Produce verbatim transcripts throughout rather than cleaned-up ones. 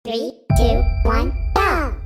Three, two, one, go!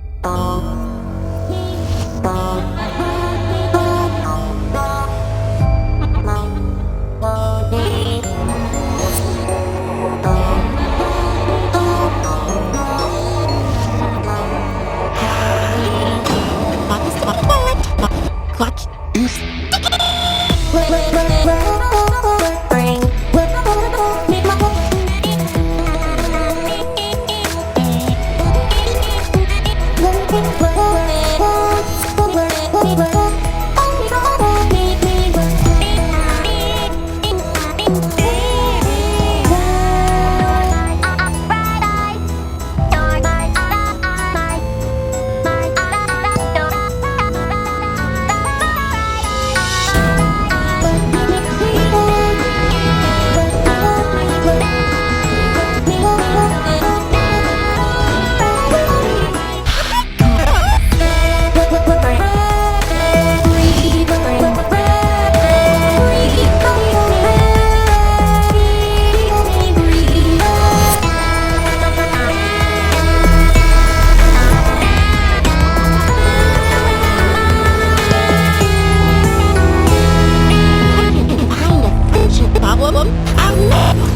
Problem? Um,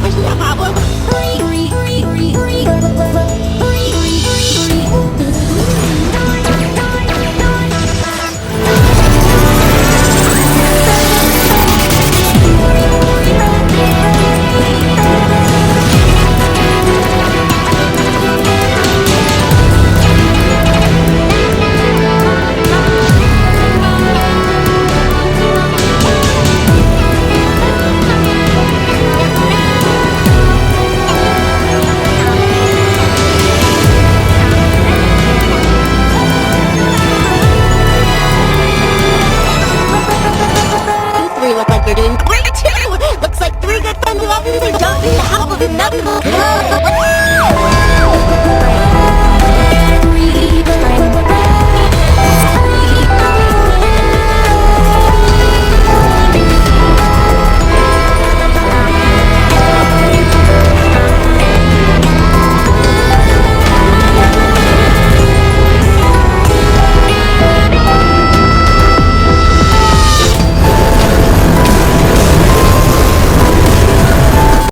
there's no problem. You three look like you're doing great too. Looks like three good friends of ours are jumping the help of another.